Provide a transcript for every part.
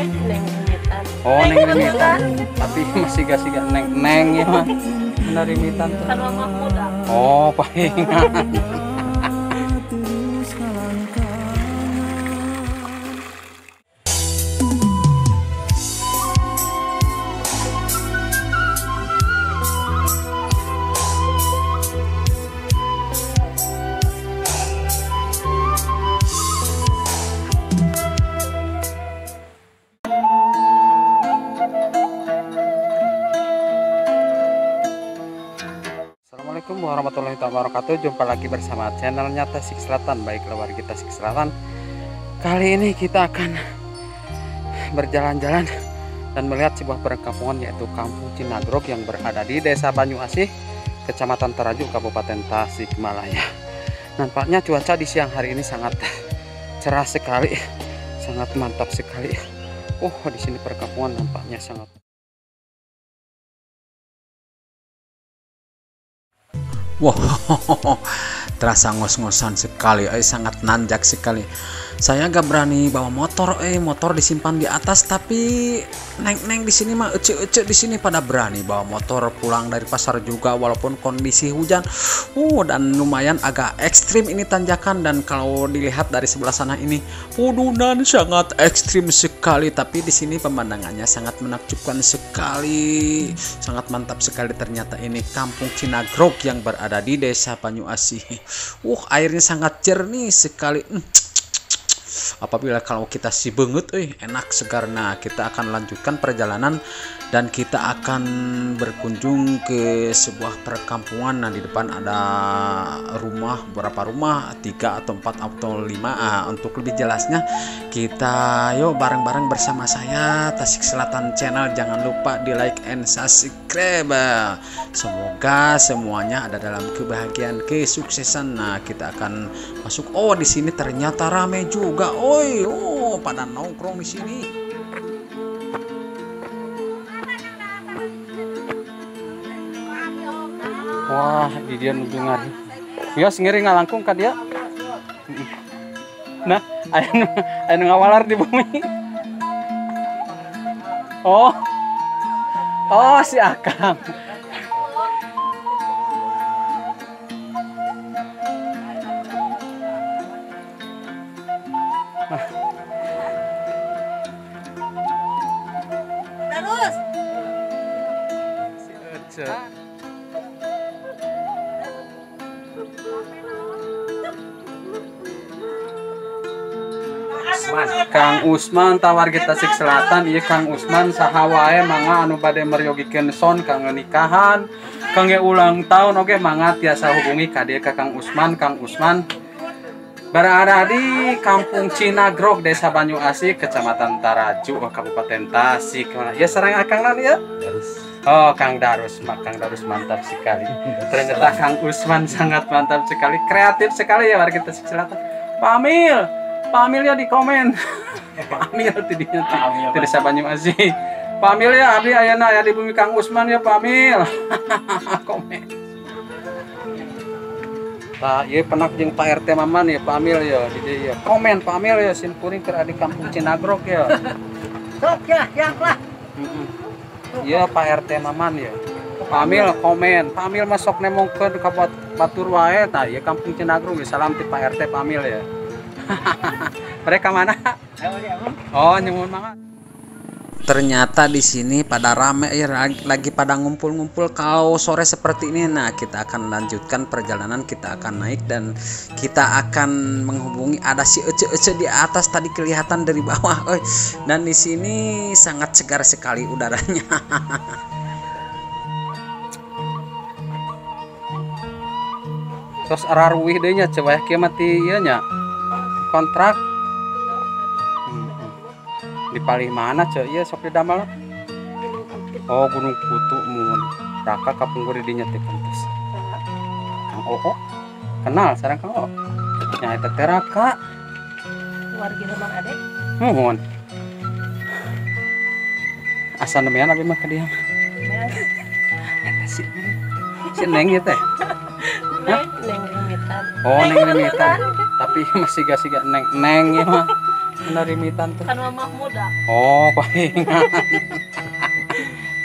Neng Rimitan. Oh, Neng Rimitan. Tapi masih gak neng neng ya mah. Benar Rimitan tuh. Kan mah muda. Oh, pahingan. Assalamualaikum warahmatullahi wabarakatuh. Jumpa lagi bersama channelnya Tasik Selatan. Baiklah warga Tasik Selatan, kali ini kita akan berjalan-jalan dan melihat sebuah perkampungan, yaitu Kampung Cinagrog yang berada di Desa Banyuasih, Kecamatan Taraju, Kabupaten Tasikmalaya. Nampaknya cuaca di siang hari ini sangat cerah sekali, sangat mantap sekali. Oh, di sini perkampungan nampaknya sangat. Wow, terasa ngos-ngosan sekali, sangat nanjak sekali. Saya gak berani bawa motor, motor disimpan di atas, tapi neng-neng di sini mah ece-ece di sini pada berani bawa motor pulang dari pasar juga walaupun kondisi hujan. Dan lumayan agak ekstrim ini tanjakan, dan kalau dilihat dari sebelah sana ini pudunan sangat ekstrim sekali, tapi di sini pemandangannya sangat menakjubkan sekali, sangat mantap sekali. Ternyata ini Kampung Cinagrog yang berada di Desa Banyuasih. Airnya sangat jernih sekali. Apabila kalau kita si benget, enak segar. Nah, kita akan lanjutkan perjalanan dan kita akan berkunjung ke sebuah perkampungan. Nah, di depan ada rumah, beberapa rumah, 3 atau 4 atau 5. Untuk lebih jelasnya kita yuk bareng-bareng bersama saya Tasik Selatan Channel. Jangan lupa di like and subscribe. Semoga semuanya ada dalam kebahagiaan, kesuksesan. Nah, kita akan masuk. Oh, di sini ternyata rame juga. Oi, oh, pada nongkrong di sini. Wah, di dia nuju ngari. Yos ngiri ngalangkung ka dia. Nah, aya nu ngawalar di bumi. Oh. Oh, si Akang. Terus. Si Ece. Kang Usman tawar kita Tasik Selatan. Iya Kang Usman saha wae mangga anu bade meryogikeun son kangge nikahan, kangge ulang tahun, oke mangga tiasa hubungi ka dieu ka Kang Usman. Kang Usman berada di Kampung Cinagrog, Desa Banyuasih, Kecamatan Taraju, Kabupaten Tasikmalaya. Ya sareng Akang nan ya? Darus. Oh, Kang Darus, Kang Darus mantap sekali. Ternyata Kang Usman sangat mantap sekali, kreatif sekali ya warga Tasik Selatan. Pamil, Pamil ya di komen. Pamil tidinya di Desa Banyuasih. Pamil ya abdi ayeuna aya di bumi Kang Usman ya Pamil. Komen. Tah ieu penak jeung Pak RT Maman ya Pamil ya di dieu ya. Komen Pamil ya sin kuring keur di Kampung Cinagrog ya. Sok ya, yang lah. Iya Pak RT Maman ya. Pamil komen, Pamil masuk nemongkeun ka batur wae. Tah ieu Kampung Cinagrog ya, salam ti Pak RT Pamil ya. Mereka mana? Oh, nyuwun banget. Ternyata di sini pada rame ya, lagi pada ngumpul-ngumpul kalau sore seperti ini. Nah, kita akan lanjutkan perjalanan, kita akan naik dan kita akan menghubungi ada si ece-ece di atas tadi kelihatan dari bawah. Dan di sini sangat segar sekali udaranya. Terus araruwih deui nya coba ya kieu mah ti ieu nya. Kontrak. Di palih mana cek? Iya sok didamel. Oh, Gunung Kutu mun. Raka kapungkur di dinya teh kantos. Kang Oo. Kenal sareng Kang Oo. Nya eta teh Raka. Wargi Mang Ade. Muhun. Asa nemean abi mah ka dieu. Eta si Neng ieu teh. Neng Rimitan. Oh, Neng Rimitan. Tapi masih gak neng neng ya mah. Narimitan teh. Kan mamah muda. Oh, palingan.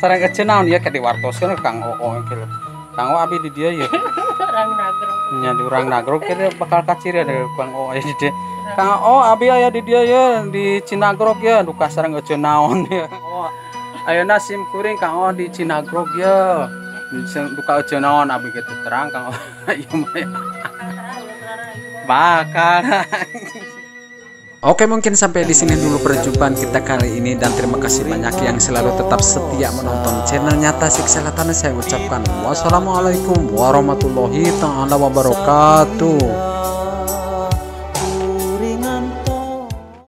Sareng ece naon ieu ke diwartoskeun Kang Oo kieu. Kang Oo abi di dieu ye. Orang Nagrog. Nya di urang Nagrog kieu bakal kaciri ada Kang Oo aya di dieu. Kang Oo abi aya di dieu ye di Cinagrog ye duka sareng ece naon ye. Oh, ayeuna sim kuring Kang Oo di Cinagrog ye. Duka ece naon abi kitu terang Kang Oo. Ieu mah ya. Bakal. Oke, mungkin sampai di sini dulu perjumpaan kita kali ini dan terima kasih banyak yang selalu tetap setia menonton channelnya Tasik Selatan. Saya ucapkan wassalamualaikum warahmatullahi taala wabarakatuh.